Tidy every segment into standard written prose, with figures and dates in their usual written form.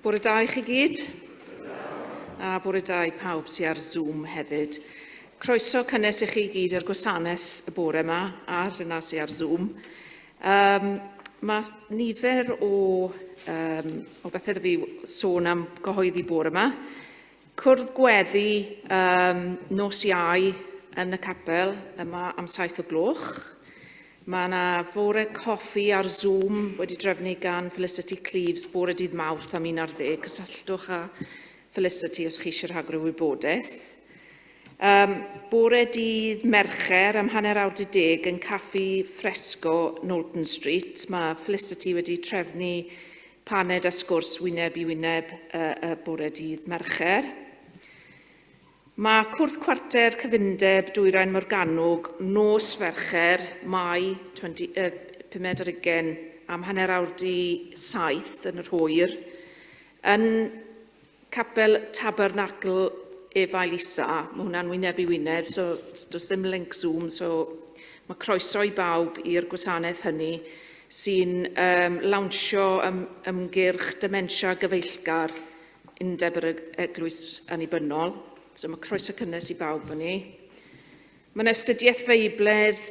Bore da i chi gyd. A bore da i pawb sy'n ar Zoom hefyd. Croeso cynnes i chi gyd i'r gwasanaeth y bore yma a'r yna sy'n ar Zoom. Um, mae nifer o, um, o bethau da fi sôn am gyhoeddi bore yma. Cwrdd gweddi um, nos Iau yn y capel yma am 7 o gloch. Mae yna fore coffi ar Zoom wedi drefnu gan Felicity Cleves bore dydd Mawrth am 11. Cysylltwch â Felicity os chi eisiau rhagor o wybodaeth. Um, bore dydd Mercher am hanner awr di deg yn caffi Fresco, Knowlton Street. Mae Felicity wedi trefnu Paned a sgwrs wyneb i wyneb y, y bore dydd Mercher. Mae Cwrdd Cwarter Cyfundeb Dwyrain Morgannwg nos Fercher, Mai 20, uh, 25 am hanner awr di saith yn yr hwyr, yn Capel Tabernacl Efail Isa. Mae hwnna'n wyneb i wyneb, so does ddim link Zoom, so mae croeso i bawb i'r gwasanaeth hynny sy'n um, lawnsio ym, ymgyrch dementia gyfeillgar Undeb yr Eglwys Annibynnol. So mae croeso cynnes i bawb fyny. Mae'n astudiaeth Feibledd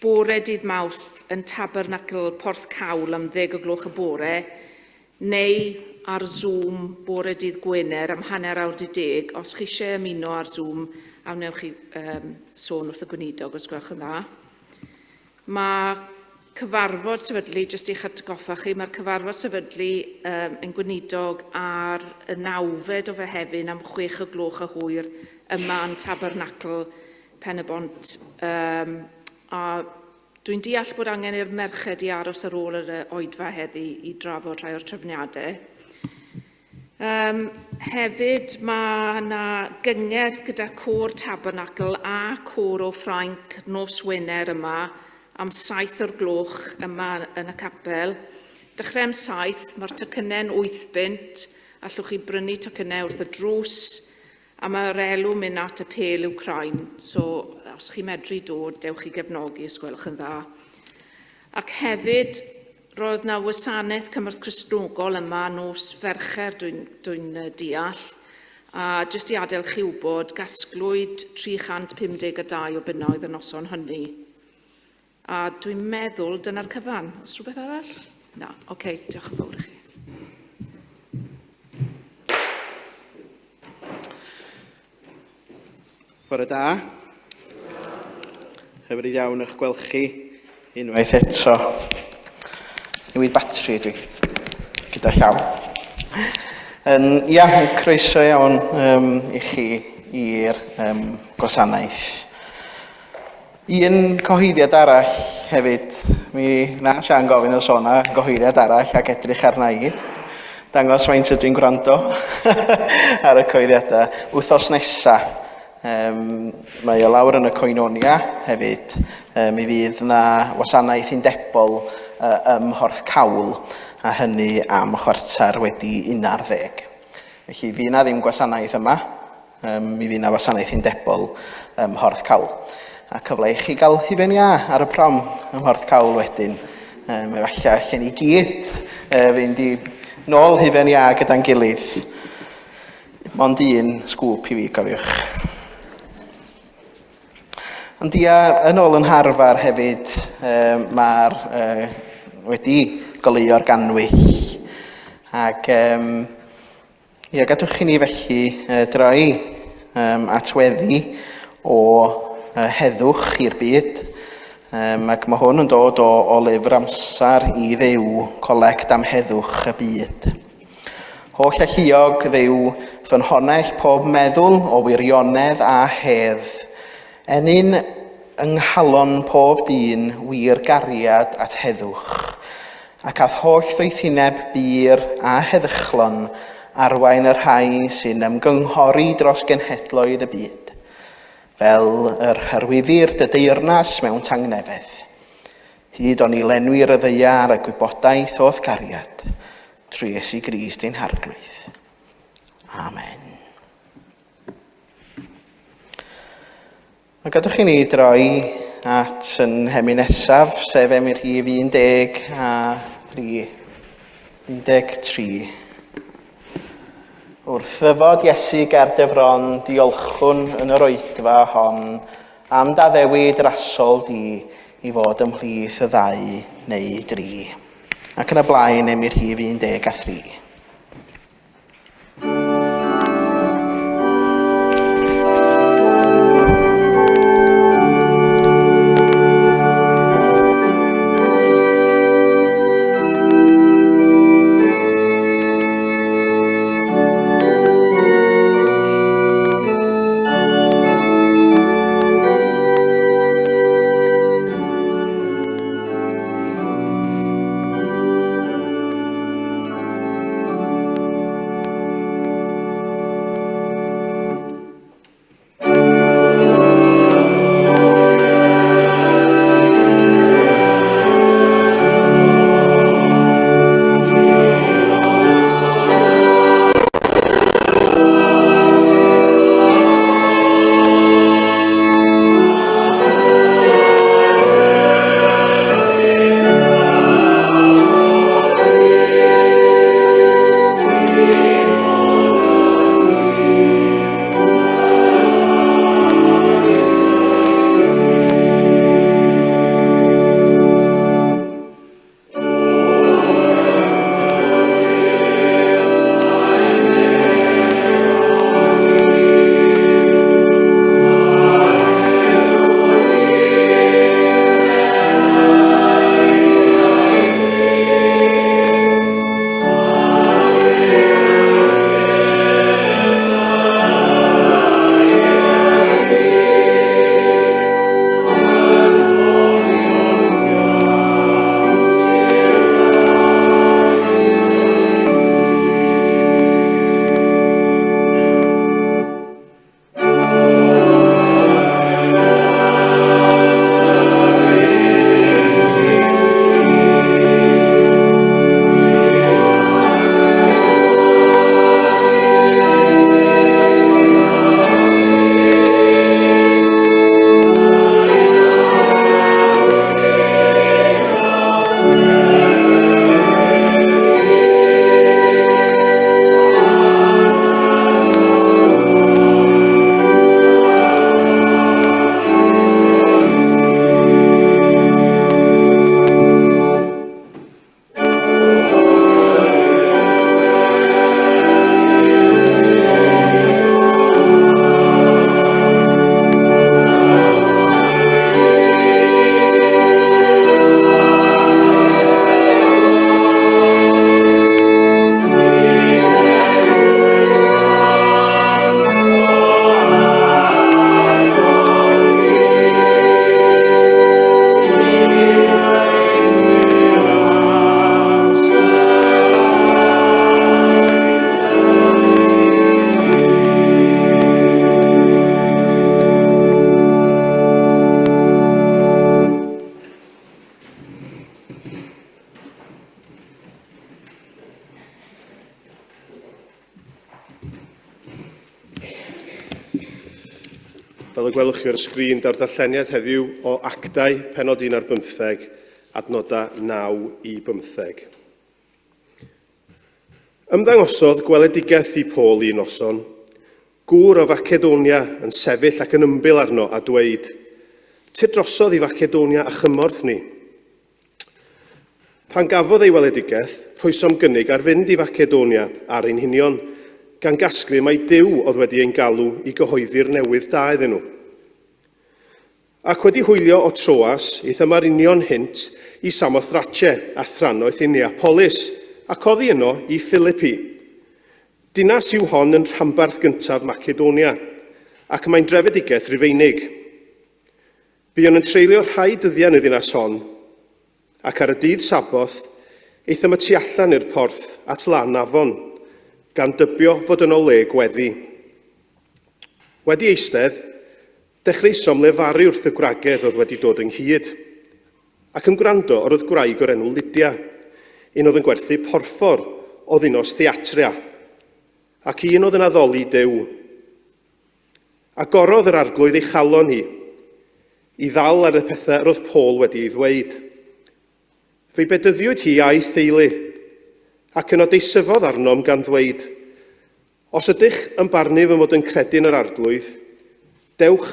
bore dydd Mawrth yn Tabernacl Porth Cawl am ddeg o gloch y bore, neu ar Zoom bore dydd Gwener am hanner awr di deg. Os chi eisiau ymuno ar Zoom, a wnewch chi um, sôn wrth y gweinidog os gwelwch yn dda. Mae cyfarfod sefydlu, jyst i'ch atgoffa chi, mae'r cyfarfod sefydlu um, yn gweinidog ar y nawfed o Fehefin am chwech o gloch y hwyr yma yn Tabernacl Pen-y-bont. Um, a dwi'n deall bod angen i'r merched i aros ar ôl yr oedfa heddi i drafod rhai o'r trefniadau. Um, hefyd, mae yna gyngerdd gyda Côr Tabernacl a Côr o Ffrainc nos Wener yma am saith o'r gloch yma yn y capel. Dechrau am saith, mae'r tocynnau'n 8 bunt, allwch chi brynu tocynnau wrth y drws, a mae'r elw mynd at y pêl Wcrain, so os chi'n medru dod, dewch i gefnogi os gwelwch yn dda. Ac hefyd, Roedd 'na wasanaeth Cymorth Cristnogol yma nos Fercher dwi'n dwi deall, a jyst i adael chi wybod, gasglwyd 352 o bunnoedd y noson hynny. A dwi'n meddwl dyna'r cyfan. Oes rhywbeth arall? Na, oce, okay, diolch yn fawr i chi. Bore da. Hyfryd iawn eich gweld chi unwaith eto. Newid batri dwi, gyda llaw. Um, ia, croeso iawn um, i chi i'r um, gwasanaeth. Un cyhoeddiad arall hefyd, mi na Sian gofyn os o'na gyhoeddiad arall ac edrych arna i. Dangos faint ydw i'n gwrando ar y cyhoeddiadau. Wythnos nesa, um, mae o lawr yn y Coinonia hefyd. Um, mi fydd na wasanaeth undebol uh, ym Mhorth Cawl, a hynny am chwarter wedi 11. Felly, fydd na ddim gwasanaeth yma, Um, mi fydd yna wasanaeth undebol ym Mhorth Cawl. A cyfle i chi gael hufen iâ ar y prom ym Mhorth Cawl wedyn. Um, efallai allan ni gyd uh, fynd i nôl hufen iâ gyda'n gilydd. Mond un sgŵp i fi, cofiwch. Ond ia, yn ôl yn harfar hefyd, um, mae'r uh, wedi goleuo'r ganwyll. Ac um, Ia, gadwch i ni felly droi um, at weddi o uh, heddwch i'r byd. Um, ac mae hwn yn dod o, o lyfr amser i ddew, colect am heddwch y byd. Holl alluog ddew, ffynhonnell pob meddwl o wirionedd a hedd, ennyn yng nghalon pob dyn wir gariad at heddwch, Ac a'th holl ddoethineb bur a heddychlon arwain y rhai sy'n ymgynghori dros genhedloedd y byd, fel yr hyrwyddir dy deyrnas mewn tangnefedd, hyd oni lenwir y ddaear â gwybodaeth o'th gariad, trwy Iesu Grist ein Harglwydd. Amen. A gadwch i ni droi at yn hemi nesaf, sef emyn rhif 13. 13. Wrth ddyfod Iesu ger dy fron, diolchwn yn yr oedfa hon am d'addewid rasol di i fod ymhlith y ddau neu dri. Ac yn y blaen em i'r rhif 13. Fel y gwelwch chi ar y sgrin, daw'r darlleniad heddiw o Actau, penod 1 ar bymtheg, adnodau 9 i bymtheg. Ymddangosodd gweledigaeth i Paul un noson, gŵr o Facedonia yn sefyll ac yn ymbil arno a dweud, Tyd drosodd i Facedonia a chymorth ni. Pan gafodd ei weledigaeth, rhoesom gynnig ar fynd i Facedonia ar ein hunion, gan gasglu mai Duw oedd wedi ein galw i gyhoeddi'r newydd da iddyn nhw. Ac wedi hwylio o Troas, aethom ar union hynt i Samothrace a thrannoeth i Neapolis, ac oddi yno i Philippi. Dinas yw hon yn rhanbarth gyntaf Macedonia, ac mae'n drefedigaeth Rufeinig. Buon yn treulio rhai dyddiau yn y ddinas hon, ac ar y dydd Saboth, aethom y tu allan i'r porth at lan afon, gan dybio fod yno le gweddi. Wedi eistedd, dechreusom lefaru wrth y gwragedd oedd wedi dod ynghyd, ac yn gwrando yr oedd gwraig o'r enw Lydia, un oedd yn gwerthu porffor o ddinas Theatria, ac un oedd yn addoli Duw. Agorodd yr Arglwydd ei chalon hi i ddal ar y pethau yr oedd Paul wedi ei ddweud. Fe'i bedyddiwyd hi a'i theulu, ac yno deisyfodd arnom gan ddweud, Os ydych yn barnu fy mod yn credu yn yr Arglwydd, dewch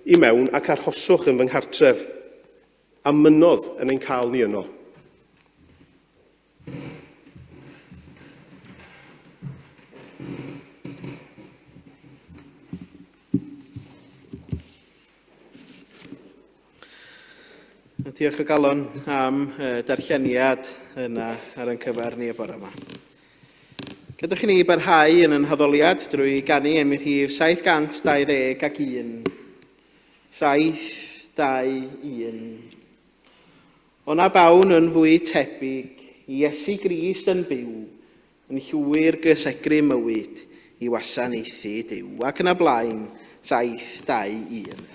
i mewn ac arhoswch yn fy nghartref. A mynnodd yn ein cael ni yno. Diolch o galon am darlleniad yna ar ein cyfer ni y bore yma. Gadewch i ni barhau yn ein haddoliad drwy ganu am rhif 721. 7, 2, 1. O na bawn yn fwy tebyg i Iesu Grist yn byw, yn llwyr gysegru mywyd i wasanaethu Duw. Ac yn y blaen, 7, 2, 1.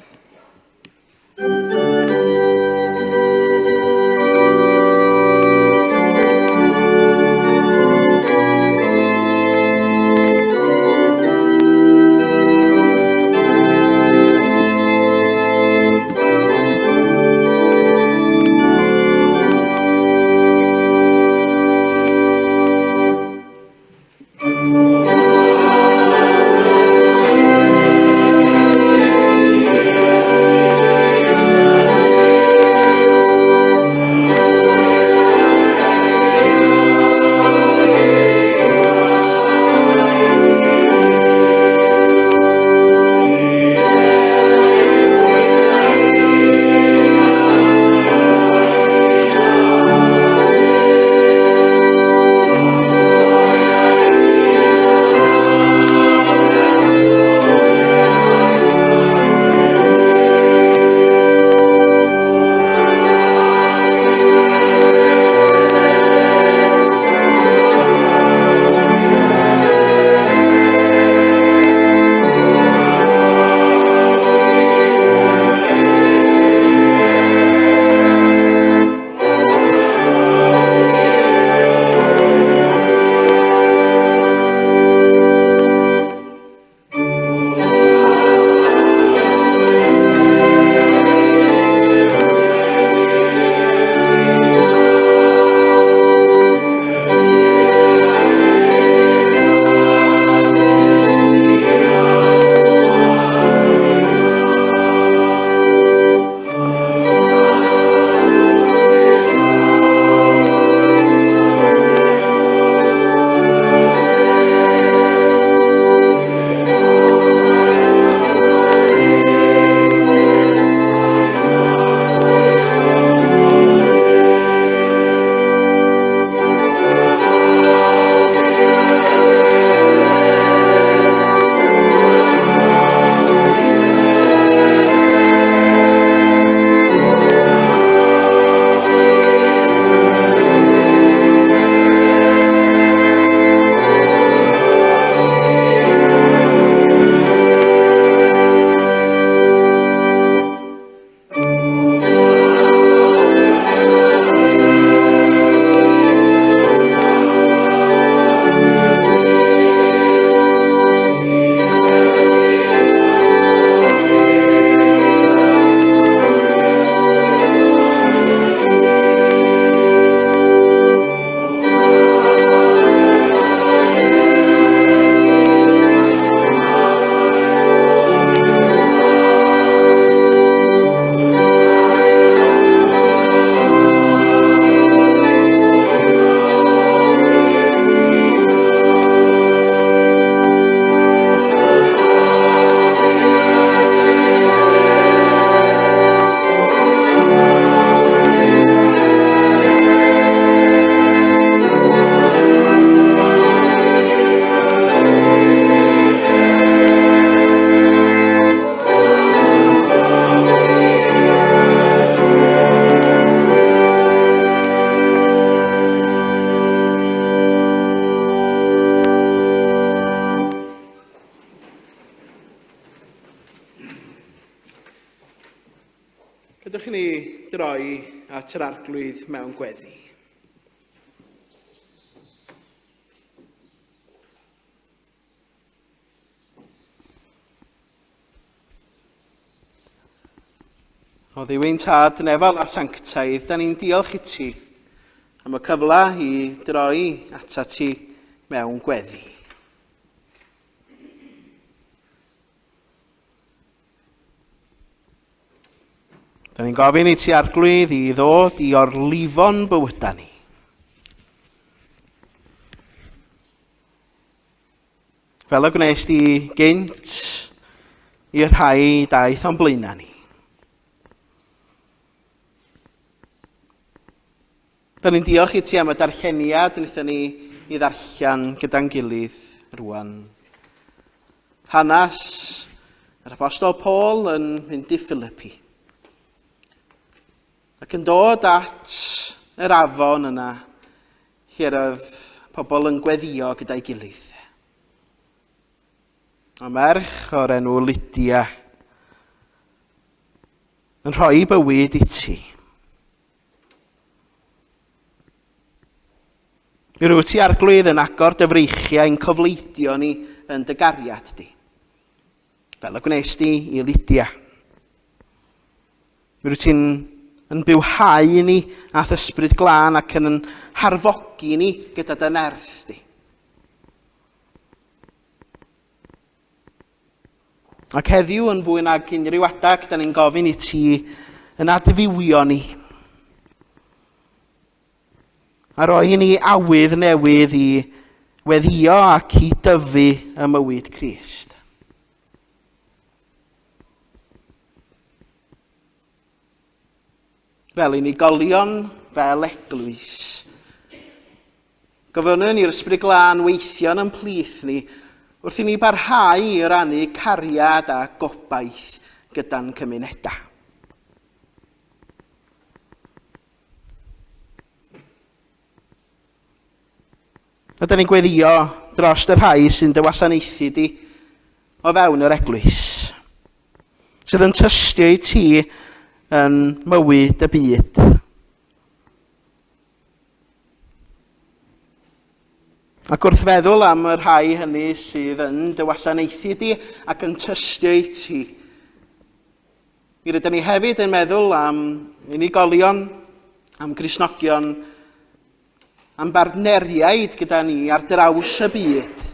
Gadewch i ni droi at yr Arglwydd mewn gweddi. O Dduw ein Tad nefol a sanctaidd, da ni'n diolch i ti am y cyfle i droi atat ti mewn gweddi. Da ni'n gofyn i ti arglwydd i ddod i orlifo'n bywydau ni. Fel y gwnes di gynt i'r rhai daeth o'n blaenau ni. Da ni'n diolch i ti am y darlleniad wnaethon ni i ddarllen gyda'n gilydd rwan. Hanes yr Apostol Paul yn mynd i Philippi. Ac yn dod at yr afon yna lle roedd pobl yn gweddio gyda'i gilydd. A merch o'r enw Lydia yn rhoi bywyd i ti. Mi rwyt ti arglwydd yn agor dy freichiau yn cofleidio ni yn dy gariad di. Fel y gwnes di i Lydia. Mi rwyt ti'n yn bywhau ni a'th ysbryd glân ac yn harfogi ni gyda dy nerth di. Ac heddiw yn fwy nag unrhyw adag, da ni'n gofyn i ti yn adfywio ni. A roi i ni awydd newydd i weddio ac i dyfu ym mywyd Crist. Fel unigolion, fel eglwys, Gofynnwn i'r Ysbryd Glân weithio yn ein plith ni wrth i ni barhau i rannu cariad a gobaith gyda'n cymunedau. A da ni'n gweddio dros y rhai sy'n dy wasanaethu di o fewn yr eglwys, sydd yn tystio i ti yn mywyd y byd. Ac wrth feddwl am y rhai hynny sydd yn dy wasanaethu di ac yn tystio i ti, mi rydyn ni hefyd yn meddwl am unigolion, am Gristnogion, am bartneriaid gyda ni ar draws y byd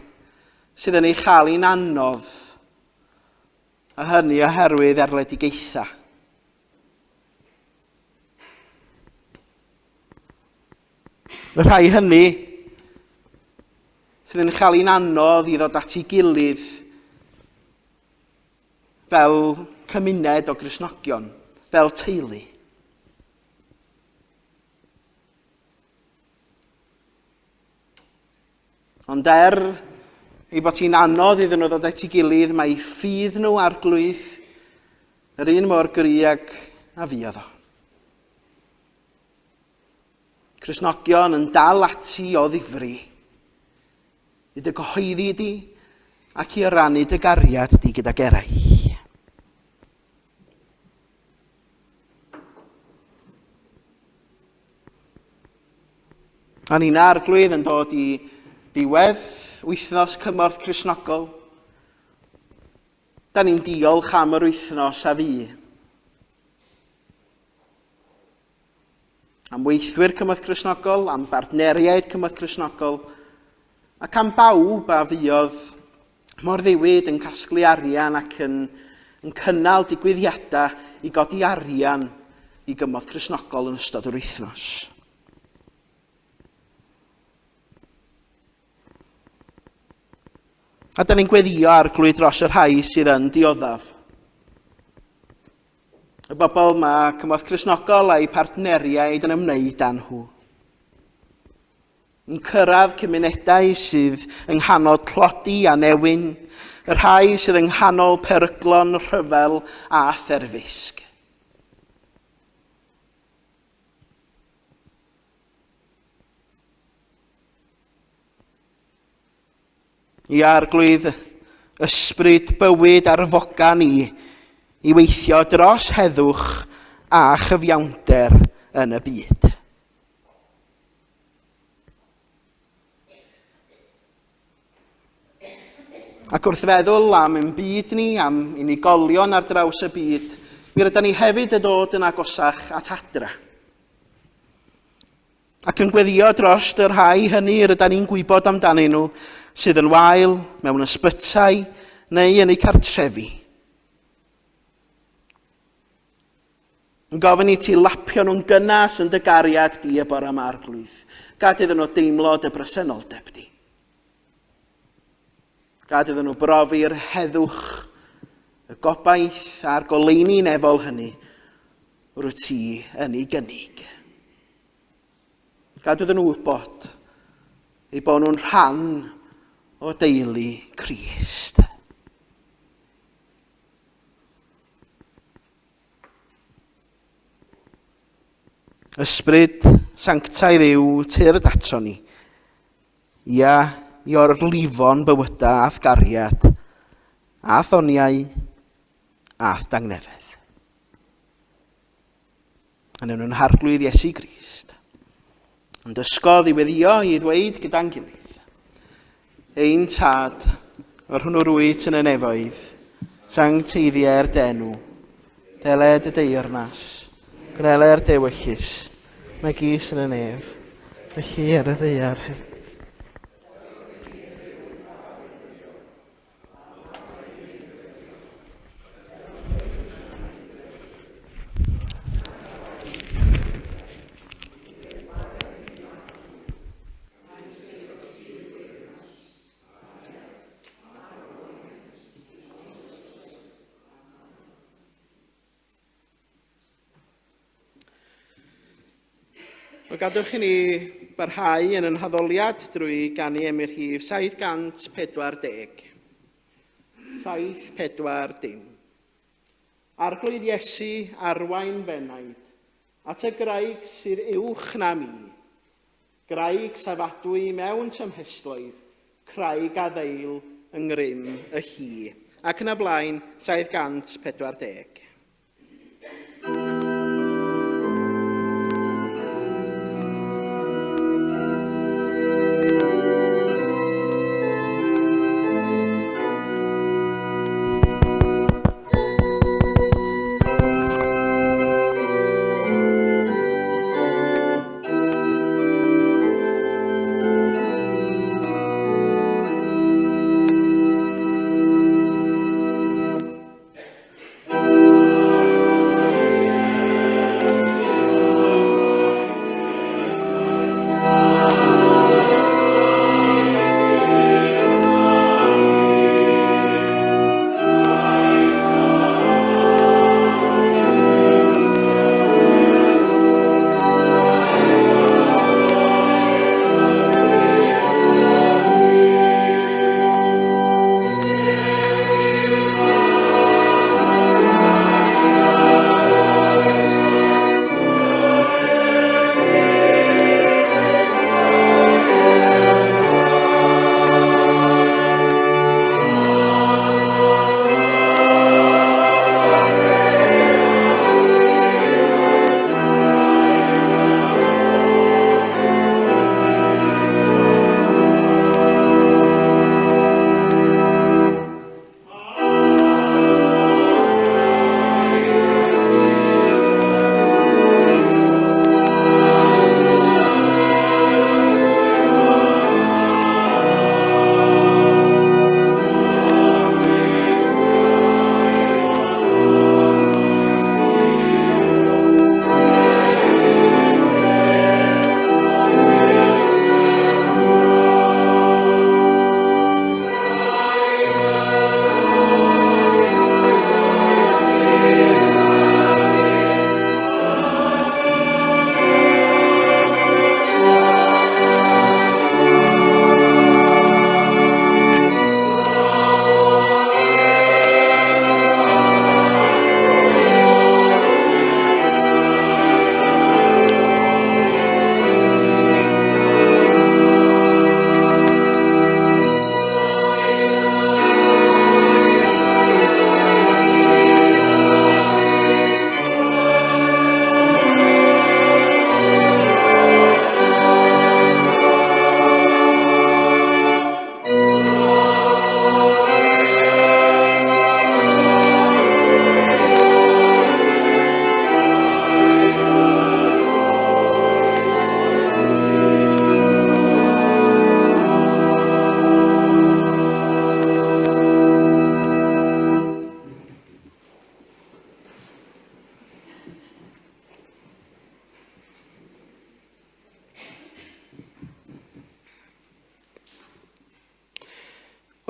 sydd yn ei chael hi'n anodd, a hynny oherwydd erledigaethau. Y rhai hynny sydd yn chael hi'n anodd i ddod at ei gilydd fel cymuned o Gristnogion, fel teulu. Ond er ei bod hi'n anodd iddyn nhw ddod at ei gilydd, mae ffydd nhw arglwydd yr un mor gry ag a fuodd o. Cristnogion yn dal ati o ddifri i dy gyhoeddi di ac i rannu dy gariad di gydag eraill. A ni'n arglwydd yn dod i ddiwedd wythnos cymorth Cristnogol. Da ni'n diolch am yr wythnos a fu. Am weithwyr Cymorth Cristnogol, am bartneriaid Cymorth Cristnogol, ac am bawb a fuodd mor ddiwyd yn casglu arian ac yn, yn cynnal digwyddiadau i godi arian i Gymorth Cristnogol yn ystod yr wythnos. A da ni'n gweddio arglwydd dros y rhai sydd yn dioddef. Y bobl mae Cymorth Cristnogol a'u partneriaid yn ymwneud â nhw. Yn cyrraedd cymunedau sydd yng nghanol tlodi a newyn, y rhai sydd yng nghanol peryglon rhyfel a therfysg. I arglwydd ysbryd bywyd arfoga ni i weithio dros heddwch a chyfiawnder yn y byd. Ac wrth feddwl am ein byd ni, am unigolion ar draws y byd, mi rydyn ni hefyd yn dod yn agosach at adra. Ac yn gweddio dros y rhai hynny rydan ni'n gwybod amdanyn nhw sydd yn wael mewn ysbytai neu yn eu cartrefi. Yn gofyn i ti lapio nhw'n gynnas yn dy gariad di y bore yma, Arglwydd. Gad iddyn nhw deimlo dy bresenoldeb di. Gad iddyn nhw brofi'r heddwch, y gobaith a'r goleuni nefol hynny rwyt ti yn ei gynnig. Gad iddyn nhw wybod eu bod nhw'n rhan o deulu Crist. Ysbryd sanctaidd yw tyrd ato ni. Ia, i orlifon bywyda a'th gariad, a'th ddoniau, a'th dangnefedd. Yn enw'n Harglwydd Iesu Grist. Yn dysgodd i weddio i ddweud gyda'n gilydd. Ein tad, yr hwnnw rwyt yn y nefoedd, sancteiddier d'enw, deled y deyrnas, gwneler dewyllys, megis yn y nef, felly ar y ddaear hefyd. Wel, gadewch i ni barhau yn yn haddoliad drwy ganu emyn rhif 740. 740. Arglwydd Iesu, arwain f'enaid at y graig sydd uwch na mi. Graig safadwy mewn tymhestloedd, craig a ddeil yng ngrym y lli. Ac yn y blaen, 740.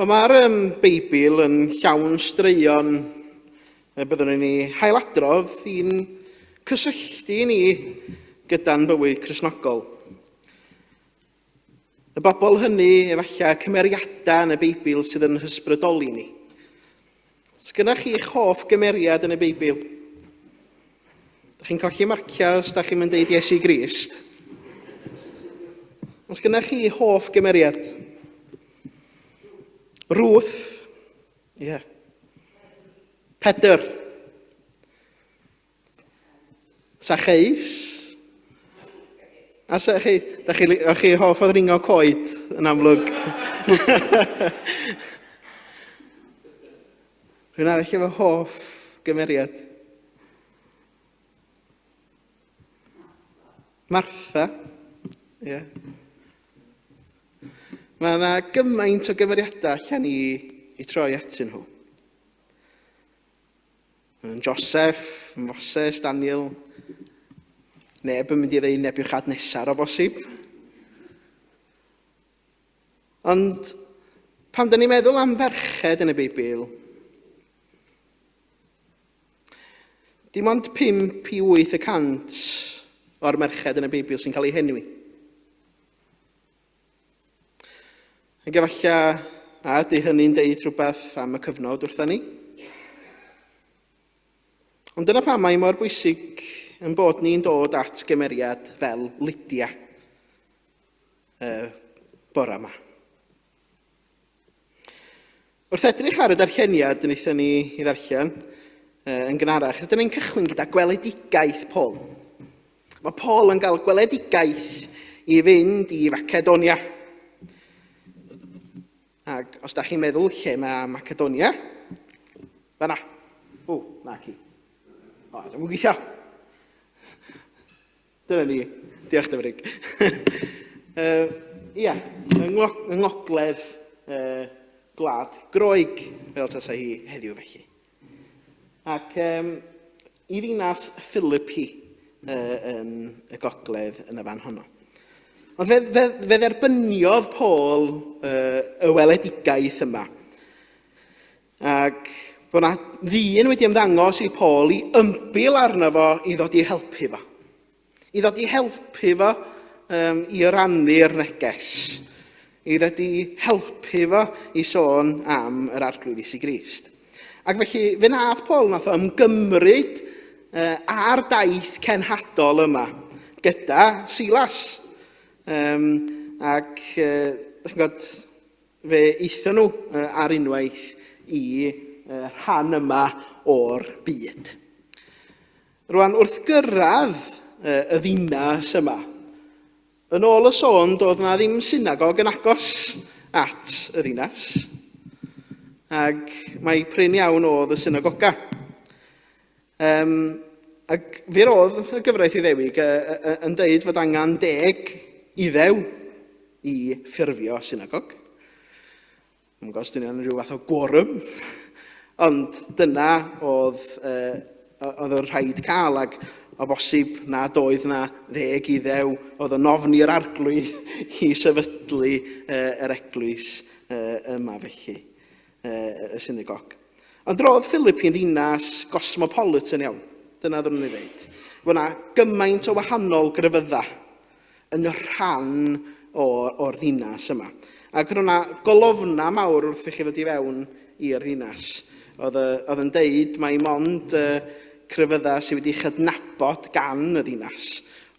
Wel, mae'r um, Beibl yn llawn straeon y byddwn ni'n ei hailadrodd i'n cysylltu ni gyda'n bywyd Cristnogol. Y bobl hynny, efallai, cymeriadau yn y Beibl sydd yn hysbrydoli ni. Sgynnach chi'ch hoff gymeriad yn y Beibl? Da chi'n colli marciau os da chi'n mynd deud Iesu Grist. Os gynnach chi hoff gymeriad? Ruth. Ie. Yeah. Pedr. Sacheus. A sa chi, da chi, o'ch chi hoff o ddringo coed yn amlwg. Rhywun arall efo hoff gymeriad? Martha. Ie. Yeah. Mae yna gymaint o gymeriadau allan ni i troi atyn nhw. Yn Joseph, Moses, Daniel. Neb yn mynd i ddeud Nebuchadnezzar o bosib. Ond pan dyn ni'n meddwl am ferched yn y Beibl, dim ond 5 i 8 y cant o'r merched yn y Beibl sy'n cael eu henwi. Ac efallai, a ydy hynny'n deud rhywbeth am y cyfnod wrtha ni? Ond dyna pam mae mor bwysig yn bod ni'n dod at gymeriad fel Lydia y bore yma. Wrth edrych ar y darlleniad wnaethon ni i ddarllen yn gynharach, rydyn ni'n cychwyn gyda gweledigaeth Paul. Mae Paul yn cael gweledigaeth i fynd i Facedonia. Ac os da chi'n meddwl lle mae Macedonia, fanna. O, na ci. O, dwi'n gweithio. Dyna ni. Diolch, Dyfrig. ia, yng, yng ngogledd gwlad Groeg, fel tasa hi heddiw felly. Ac um, i ddinas Philippi yn y gogledd yn y fan honno. Ond fe, fe, fe dderbyniodd Paul y weledigaeth yma. Ac bod yna ddyn wedi ymddangos i Paul i ymbil arno fo i ddod i helpu fo. I ddod i helpu fo um, i rannu'r neges. I ddod i helpu fo i sôn am yr Arglwydd Iesu Grist. Ac felly fe nath Paul nath o ymgymryd uh, ar daith cenhadol yma gyda Silas. Um, ac, uh, chi'n gwybod, Fe aethon nhw ar unwaith i rhan yma o'r byd. Rwan, wrth gyrraedd y ddinas yma, yn ôl y sôn, doedd na ddim synagog yn agos at y ddinas, ac mae prin iawn oedd y synagoga. Um, ac fe roedd y gyfraith Iddewig yn deud fod angen deg Iddew i ffurfio synagog. Yn gwybod os dyna'n rhyw fath o gworym, ond dyna oedd, oedd yn rhaid cael, ac o bosib nad oedd na ddeg Iddew oedd yn ofni yr arglwydd i sefydlu yr eglwys yma felly, y synagog. Ond roedd Philippi yn ddinas gosmopolitan iawn. Dyna oedden nhw'n ei ddeud. Roedd yna gymaint o wahanol grefyddau yn rhan o'r, or ddinas yma. Ac roedd yna golofna mawr wrth i chi ddod i fewn i'r ddinas. Oedd, oedd yn deud mai mond uh, crefyddau sydd wedi chydnabod gan y ddinas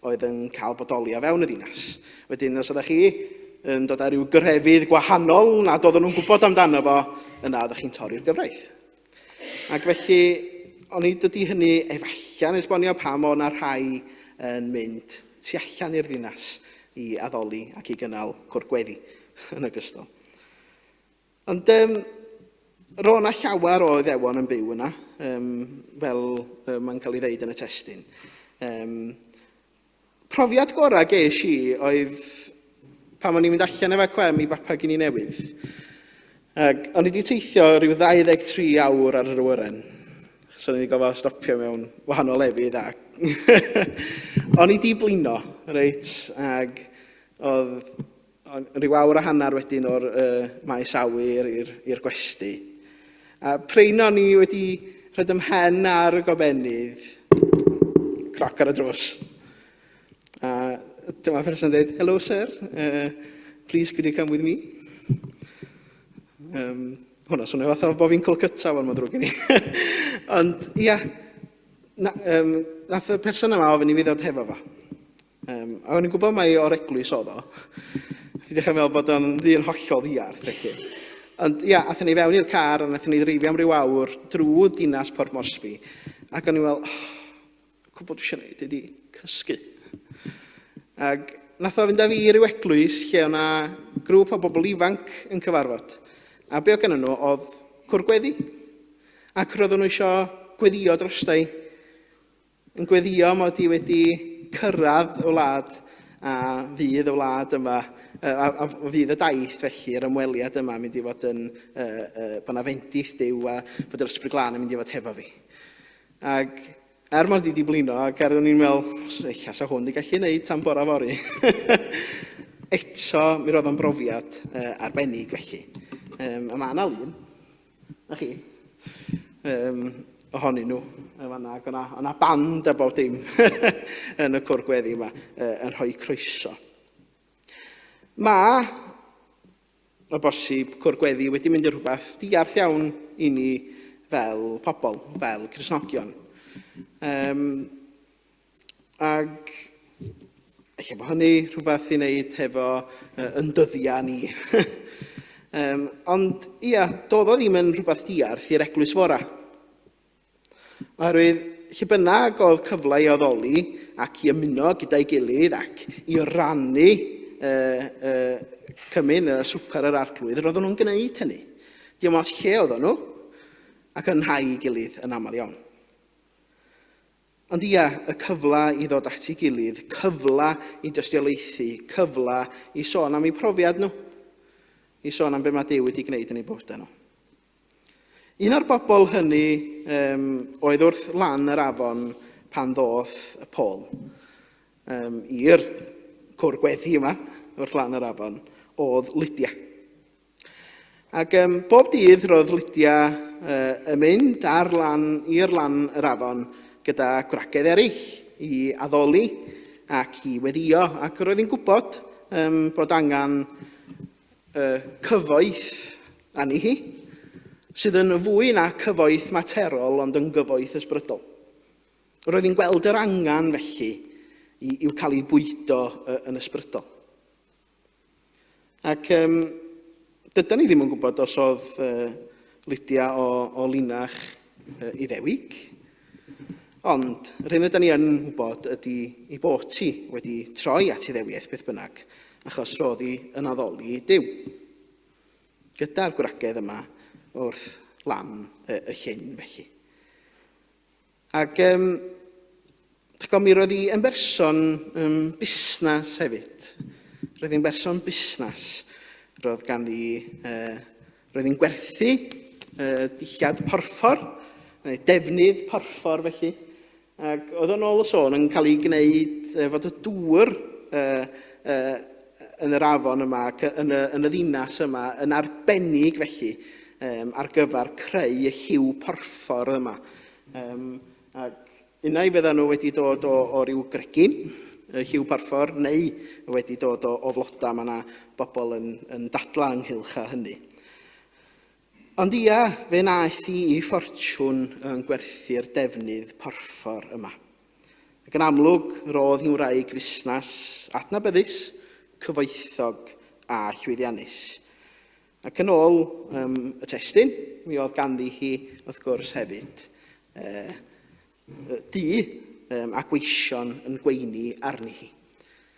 oedd yn cael bodoli o fewn y ddinas. Wedyn, os oeddech chi yn dod â rhyw grefydd gwahanol nad oedden nhw'n gwybod amdano fo, yna oeddech chi'n torri'r gyfraith. Ac felly, o'n i dydy hynny efallai yn esbonio pam o'na rhai yn mynd tu allan i'r ddinas i addoli ac i gynnal cwrdd gweddi yn ogystal. Ond um, roedd yna llawer o Iddewon yn byw yna, um, fel um, mae'n cael ei ddeud yn y testun. Um, profiad gorau ges i oedd pan o'n i'n mynd allan efo Cwem i Bapua Guinea Newydd. Ac o'n i wedi teithio rhyw 23 awr ar yr awyren. So o'n i wedi gofio stopio mewn wahanol lefydd a o'n i wedi blino, reit, ac oedd rhyw awr a hanner wedyn o'r uh, maes awyr i'r gwesty. A prin o'n i wedi rhoi ymhen ar y gobenydd, cloc ar y drws. A dyma person yn dweud, hello sir, please could you come with me? Um, hwnna swnio fatha bod fi'n Calcutta, wel mae'n ddrwg i ni. Ond ia, na, um, nath y person yma ofyn i fi ddod hefo fo. Um, a o'n i'n gwybod mai o'r eglwys oedd o. Fi dechrau meddwl bod o'n ddyn hollol ddiarth, felly. Ond ia, athyn ni fewn i'r car a nathon ni ddreifio am ryw awr drwy dinas Port Moresby. Ac o'n i'n meddwl, oh, cwbl dwi eisiau gwneud ydy cysgu. Ac nath o fynd â fi i ryw eglwys lle o'na grŵp o bobl ifanc yn cyfarfod. A be oedd gen nhw oedd cwr gweddi. Ac roedden nhw eisiau gweddio drostai Yn gweddïo mod i wedi cyrraedd y wlad a fydd y wlad yma, a, a fydd y daith felly, yr ymweliad yma yn mynd i fod yn, uh, uh, bod yna fendith Duw a bod yr Ysbryd Glân yn mynd i fod hefo fi. Ac er mod i wedi blino, ac er o'n i'n meddwl, ella sa hwn wedi gallu gwneud tan bora fory. Eto, mi roedd o'n brofiad uh, arbennig felly. Um, a mae yna lun. Na chi. Um, ohonyn nhw yn fanna. Ac o'na, o'na band a bob dim yn y cwr gweddi yma uh, yn rhoi croeso. Mae o bosib cwr gweddi wedi mynd i rhywbeth diarth iawn i ni fel pobl, fel Cristnogion. Um, Ac ella bod hynny rhywbeth i wneud hefo uh, yn dyddiau ni. um, ond ia, doedd o ddim yn rhywbeth diarth i'r eglwys fora. Oherwydd lle bynnag oedd cyfle i addoli ac i ymuno gyda'i gilydd ac i rannu uh, uh, cymun y swper yr arglwydd, roedden nhw'n gwneud hynny. Dim ots lle oedden nhw, ac yn rhai i gilydd yn aml iawn. Ond ia, y cyfle i ddod at ei gilydd, cyfle i dystiolaethu, cyfle i sôn am eu profiad nhw, i sôn am be mae Duw wedi gwneud yn eu bywydau nhw. Un o'r bobl hynny um, oedd wrth lan yr afon pan ddoth y Paul um, i'r cwr gweddi yma wrth lan yr afon, oedd Lydia. Ac um, bob dydd roedd Lydia uh, yn mynd ar lan, i'r lan yr afon gyda gwragedd eraill i addoli ac i weddio. Ac roedd hi'n gwybod um, bod angen uh, cyfoeth arni hi, sydd yn fwy na cyfoeth materol ond yn gyfoeth ysbrydol. Roedd hi'n gweld yr angen felly i, i'w cael ei bwydo uh, yn ysbrydol. Ac um, dydan ni ddim yn gwybod os oedd uh, Lydia o, o linach uh, Iddewig, ond yr hyn ydyn ni yn gwybod ydy ei bod hi wedi troi at Iddewiaeth beth bynnag, achos roedd hi yn addoli Duw. Gyda'r gwragedd yma wrth lan y, y llyn felly. Ac um, chgo, mi roedd hi yn berson um, busnes hefyd. Roedd hi'n berson busnes. Roedd ganddi, uh, roedd hi'n gwerthu uh, dillad porffor, neu defnydd porffor felly. Ac oedd o'n ôl y sôn yn cael ei gwneud uh, fod y dŵr uh, uh, yn yr afon yma, ac yn y, yn y ddinas yma, yn arbennig felly, um, ar gyfer creu y lliw porffor yma. Um, ac unai fydda nhw wedi dod o, o ryw gregyn, y lliw porffor, neu wedi dod o, o flodau, mae yna bobl yn, yn dadla ynghylch â hynny. Ond ia, fe wnaeth hi i ffortiwn yn gwerthu'r defnydd porffor yma. Ac yn amlwg, roedd hi'n wraig fusnes adnabyddus, cyfoethog a llwyddiannus. Ac yn ôl um, y testun, mi oedd ganddi hi, wrth gwrs, hefyd, uh, du um, a gweision yn gweini arni hi,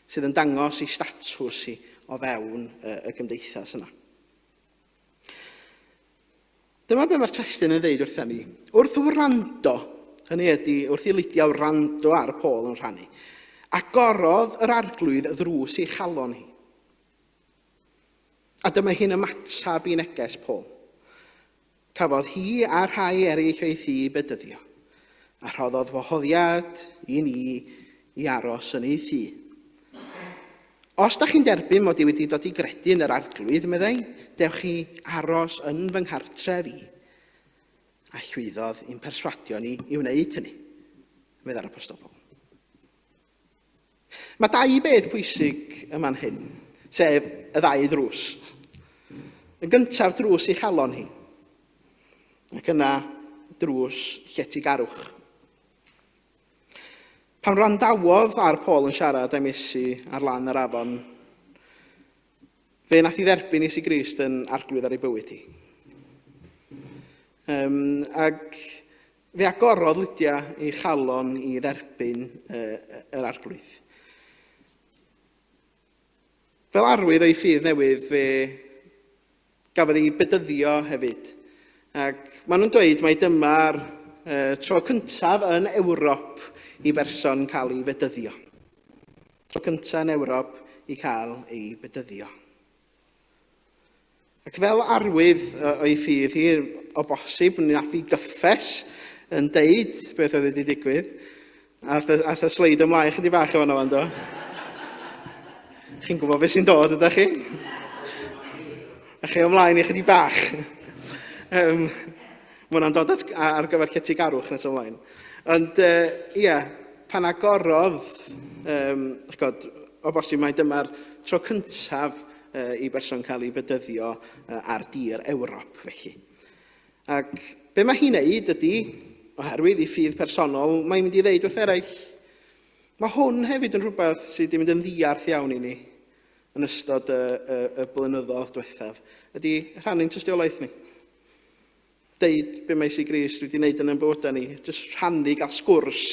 sydd yn dangos ei statws hi o fewn uh, y gymdeithas yna. Dyma be mae'r testun yn ddeud wrthyn ni. Wrth wrando, hynny ydy, wrth i Lydia wrando ar Paul yn rhannu, agorodd yr arglwydd ddrws ei chalon hi. A dyma hi'n ymateb i neges Paul. Cafodd hi a rhai eraill o'i thŷ bedyddio, a rhoddodd wahoddiad i ni i aros yn ei thŷ. Os da chi'n derbyn mod i wedi dod i gredu yn yr Arglwydd, meddai, dewch i aros yn fy nghartref i. A llwyddodd i'n perswadio ni i wneud hynny, meddai'r Apostol Paul. Mae dau beth pwysig yma'n hyn, sef y ddau ddrws. Y gyntaf drws i chalon hi, ac yna drws lletygarwch. Pan wrandawodd ar Paul yn siarad am Iesu ar lan yr afon, fe nath i dderbyn Iesu Grist yn arglwydd ar ei bywyd hi. Um, ac fe agorodd Lydia ei chalon i dderbyn uh, yr arglwydd. Fel arwydd o'i ffydd newydd, fe Gafodd ei bedyddio hefyd. Ac maen nhw'n dweud mai dyma'r uh, tro cyntaf yn Ewrop i berson cael ei fedyddio. Tro cyntaf yn Ewrop i cael ei bedyddio. Ac fel arwydd o'i ffydd hi, o bosib, nath i gyffes yn deud beth oedd wedi digwydd. All y, all y sleid ymlaen chydig bach efo fan do. Chi'n gwybod beth sy'n dod, ydych chi? A chi ymlaen i chydig bach. Um, mae hwnna'n dod at, ar gyfer lletygarwch nes ymlaen. Ond, uh, ia, pan agorodd, um, chgod, o bosib mai dyma'r tro cyntaf uh, i berson cael ei bedyddio uh, ar dir Ewrop, felly. Ac be mae hi'n neud ydy, oherwydd ei ffydd personol, mae'n mynd i ddeud wrth eraill. Mae hwn hefyd yn rhywbeth sydd wedi mynd yn ddiarth iawn i ni yn ystod y, y, y blynyddoedd diwethaf, ydy rhannu'n tystiolaeth ni. Deud be mae Iesu Grist wedi wneud yn ein bywydau ni, jyst rhannu, gael sgwrs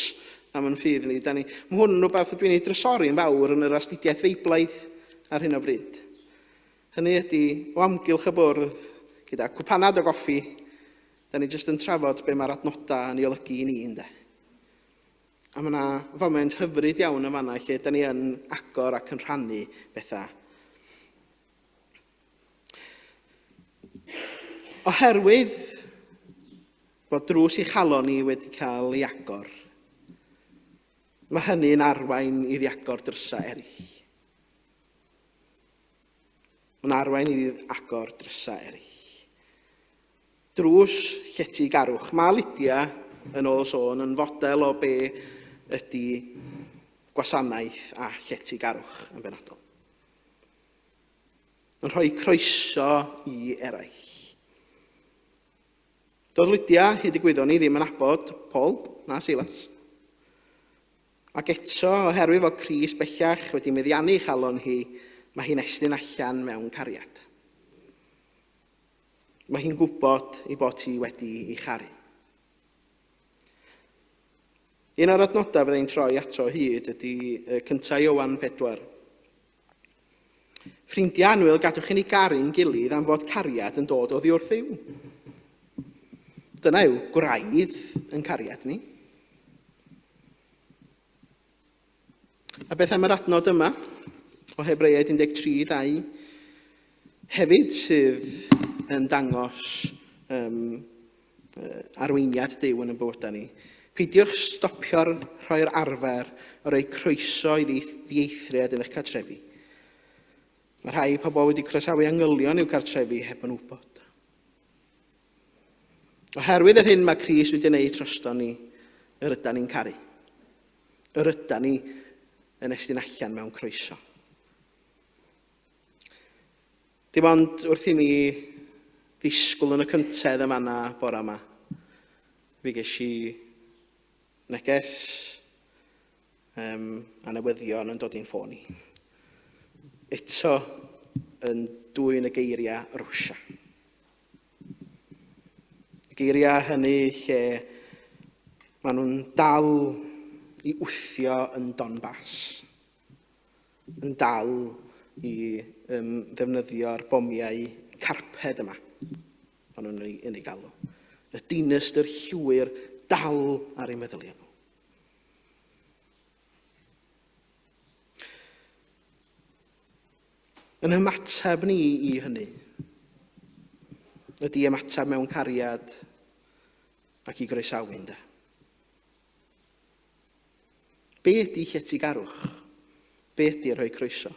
am yn ffydd ni. Da ni mae hwn yn rhywbeth dwi'n ei drysori'n fawr yn yr astudiaeth Feiblaidd ar hyn o bryd. Hynny ydy, o amgylch y bwrdd, gyda cwpanad o goffi, da ni jyst yn trafod be mae'r adnodau yn ei olygu i ni, ynde. A mae yna foment hyfryd iawn yn fanna lle da ni yn agor ac yn rhannu bethau. Oherwydd bod drws i chalon ni wedi cael ei agor, mae hynny'n arwain i ddiagor drysau eraill. Mae'n arwain i agor drysau eraill. Drws llety garwch. Mae Lydia, yn ôl sôn, yn fodel o be ydy gwasanaeth a llety garwch yn benodol. Yn rhoi croeso i eraill. Doedd Lydia, hyd y gwyddon ni, ddim yn abod Paul na Silas. Ac eto, oherwydd fod Crist bellach wedi meddiannu ei chalon hi, mae hi'n estyn allan mewn cariad. Mae hi'n gwybod ei bod hi wedi ei charu. Un o'r adnodau fyddai'n troi ato hyd ydy cyntaf Iowan 4. Ffrindiau annwyl, gadwch i ni garu'n gilydd am fod cariad yn dod oddi wrth Dduw. Dyna yw gwraidd yn cariad ni. A beth am yr adnod yma o Hebreaid 13, 2, hefyd sydd yn dangos um, arweiniad Duw yn y bywydau ni. Peidiwch stopio'r rhoi'r arfer o roi croeso i ddieithriad yn eich cartrefi. Mae rhai pobl wedi croesawu angylion i'w cartrefi heb yn wybod. Oherwydd yr hyn mae Crist wedi gwneud drosto ni, yr ydan ni'n caru. Yr ydan ni yn estyn allan mewn croeso. Dim ond wrth i mi ddisgwyl yn y cyntedd yn fanna bora yma, fi ges i neges um, a newyddion yn dod i'n ffôn i. Eto yn dwyn y geiriau Rwsia. Y geiriau hynny lle maen nhw'n dal i wthio yn Donbass. yn dal i um, ddefnyddio'r bomiau carped yma, maen nhw'n ei, yn ei galw. Y dinistr llwyr dal ar eu meddyliau nhw. Yn ymateb ni i hynny, ydy ymateb mewn cariad ac i groesawu, ynde? Be ydy lletygarwch? Be ydy rhoi croeso?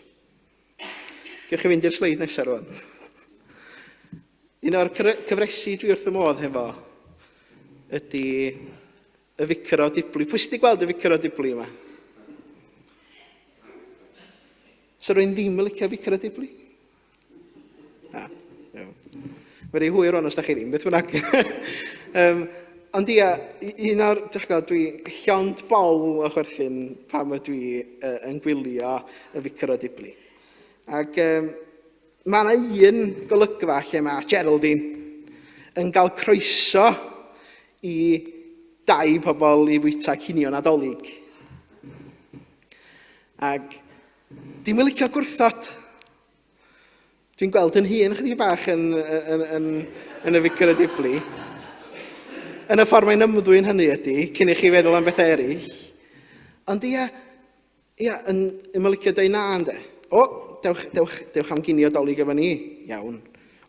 Gewch chi fynd i'r sleid nesaf rwan. Un o'r cyfresi dwi wrth y modd hefo ydy y Ficer o Dibli. Pwy sydd wedi gweld y Ficer o Dibli yma? Sa rwy'n ddim yn licio Ficer o Dibli? Na, iawn. Mae'n rhy hwyr rwan os da chi ddim, beth bynnag. um, ond ia, un o'r, dych chi'n dwi llond bol o chwerthin pam ydw i uh, yn gwylio y Ficer o Dibli. Ac um, Mae yna un golygfa lle mae Geraldine yn cael croeso i dau pobl i fwyta cinio Nadolig. Ac dim yn licio gwrthod. Dwi'n gweld yn hun chydig bach yn, yn, yn, yn y Ficer y Dibli. Yn y ffordd mae'n ymddwyn hynny ydy, cyn i chi feddwl am bethau eraill. Ond ia, Ia, yn, yn ma licio deud na, ynde? O, dewch, dewch, dewch am ginio dolyg efo ni. Iawn.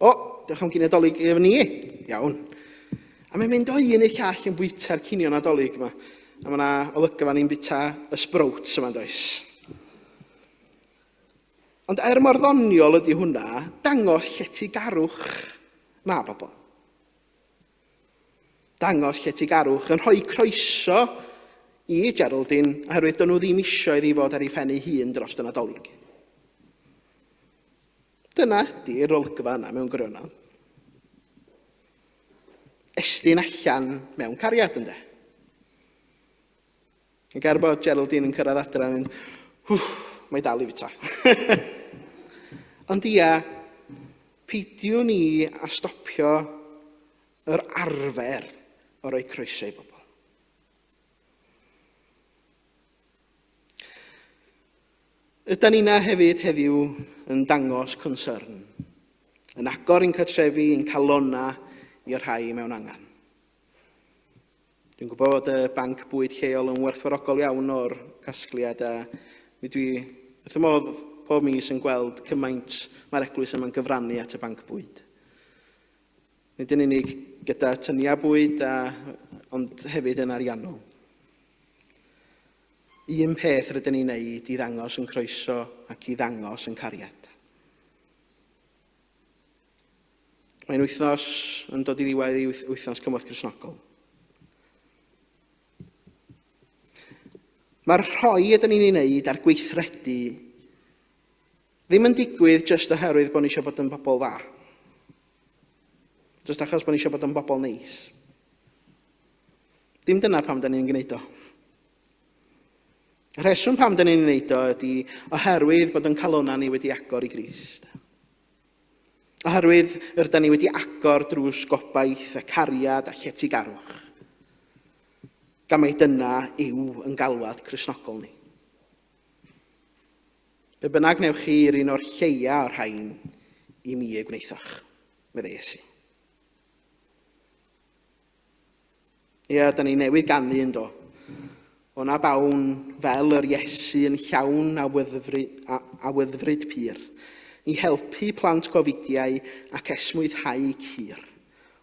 O, dewch am ginio dolyg efo ni. Iawn. A mae'n mynd o un i'r llall yn bwyta'r cinio nadolig yma. A mae yna olygfa ni'n bwyta y sprouts yma, does? Ond er mor ddoniol ydy hwnna, dangos lletygarwch mae bobl. Dangos lletygarwch yn rhoi croeso i Geraldine oherwydd dyn nhw ddim isio iddi fod ar ei phen ei hun dros y Nadolig. Dyna ydy'r olygfa yna mewn gwirionedd. Estyn allan mewn cariad, ynddo. Ac er bod Geraldine yn cyrraedd adra yn mynd, hwff, mae dal i fita. Ond ia, peidiwn ni a stopio yr arfer o roi croeso i bobl. Ydan ni'na hefyd heddiw yn dangos concern, yn agor i'n cartrefi, i'n calona i'r rhai mewn angen. Dwi'n gwybod bod y banc bwyd lleol yn werthfawrogol iawn o'r casgliad a mi dwi wrth y modd pob mis yn gweld cymaint mae'r eglwys yma'n gyfrannu at y banc bwyd. Nid yn unig gyda tyniau bwyd, a, ond hefyd yn ariannol. Un peth rydyn ni'n neud i ddangos yn croeso ac i ddangos yn cariad. Mae'n wythnos yn dod i ddiwedd i wythnos Cymorth Cristnogol. Mae'r rhoi ydyn ni'n ei wneud a'r gweithredu ddim yn digwydd jyst oherwydd bod ni eisiau bod yn bobl dda. Jyst achos bod ni eisiau bod yn bobl neis. Dim dyna pam da ni'n gwneud o. Y rheswm pam da ni'n gwneud o ydy oherwydd bod yn calonau ni wedi agor i Grist. Oherwydd rydyn ni wedi agor drws gobaith a cariad a lletygarwch. Gan mai dyna yw yn galwad Cristnogol ni. Be bynnag newch chi i'r un o'r lleia o'r rhain i mi y gwnaethoch, meddai Iesu. Ia, da ni newydd ganu yn do. O na bawn fel yr Iesu yn llawn awyddfryd, awyddfryd pur, i helpu plant gofidiau ac esmwythau cur.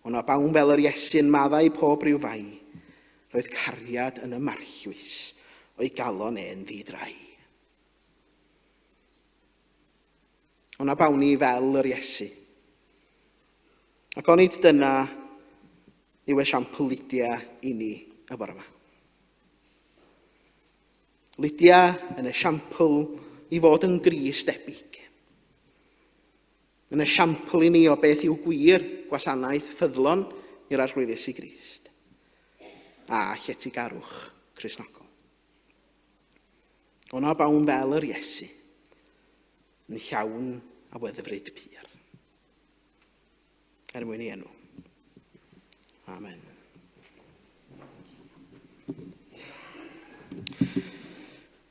O na bawn fel yr Iesu yn maddau pob rhyw fai, roedd cariad yn y marllwys o'i galon e'n ddi-drai. O na bawn ni fel yr Iesu. Ac onid dyna yw esiampl Lydia i ni y bore yma. Lydia yn esiampl i fod yn Grist debyg. Yn esiampl i ni o beth yw gwir gwasanaeth ffyddlon i'r Arglwydd Iesu Grist a lletygarwch Cristnogol. O na bawn fel yr Iesu, yn llawn awyddfryd pur. Er mwyn ei enw. Amen.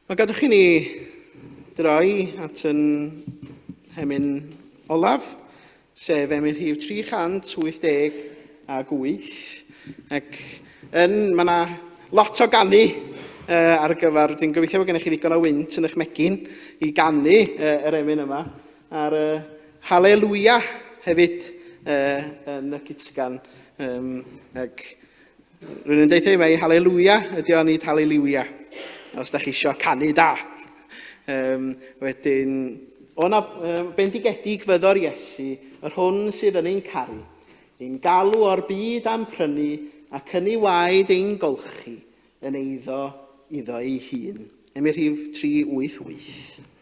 Mae gadwch i ni droi at yn hemyn olaf, sef emyn rhif 388. Ac yn, mae yna lot o ganu ar gyfer, dwi'n gobeithio bod gennych chi ddigon o wynt yn eich megin i ganu yr emyn yma. A'r uh, Haleluia hefyd uh, yn y cytgan. Um, ac rwy'n yn deitha i mai Haleluia ydy o nid Haleluia. Os da chi eisiau canu da. Um, wedyn, O na bendigedig fyddo'r Iesu, yr hwn sydd yn ein caru, ein galw o'r byd a'n prynu, ac yn ei waed ein golchi, yn eiddo iddo ei hun. Emyn rhif 388.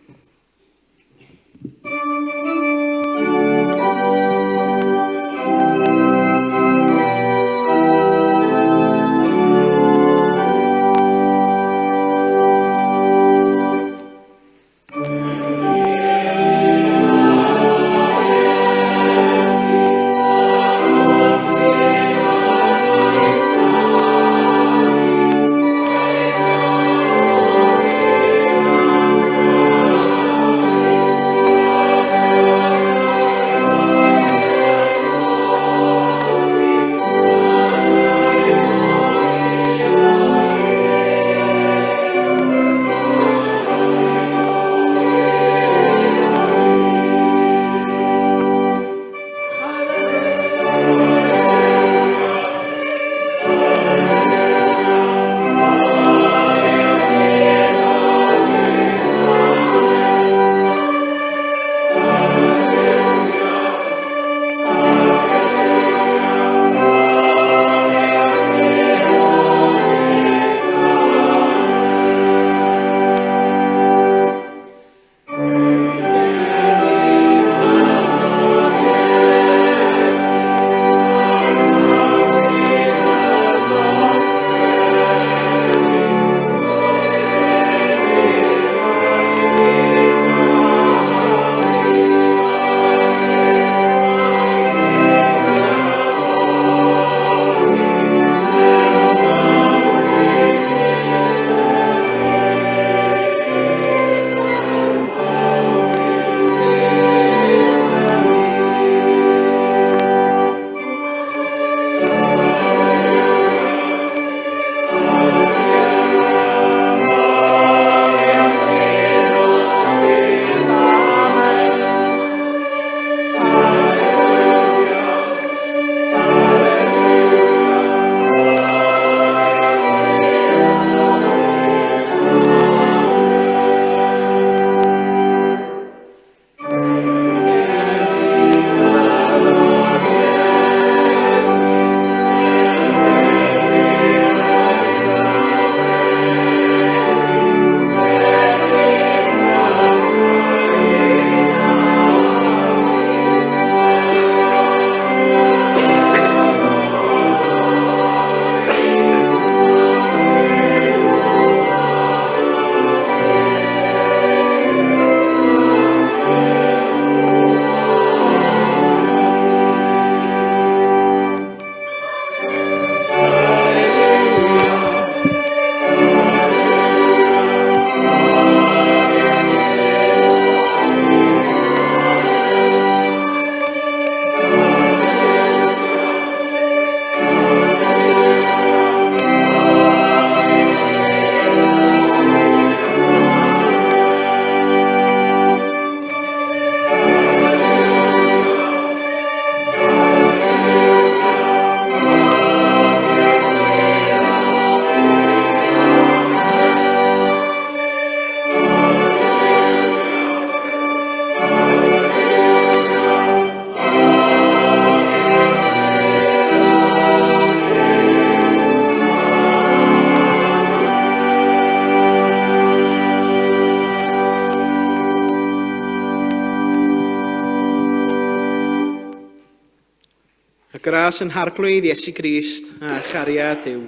Y gras yn Harglwydd Iesu Grist a chariad Duw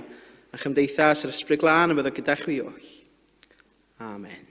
a chymdeithas yr Ysbryd Glân yn fyddo gyda chwi oll. Amen.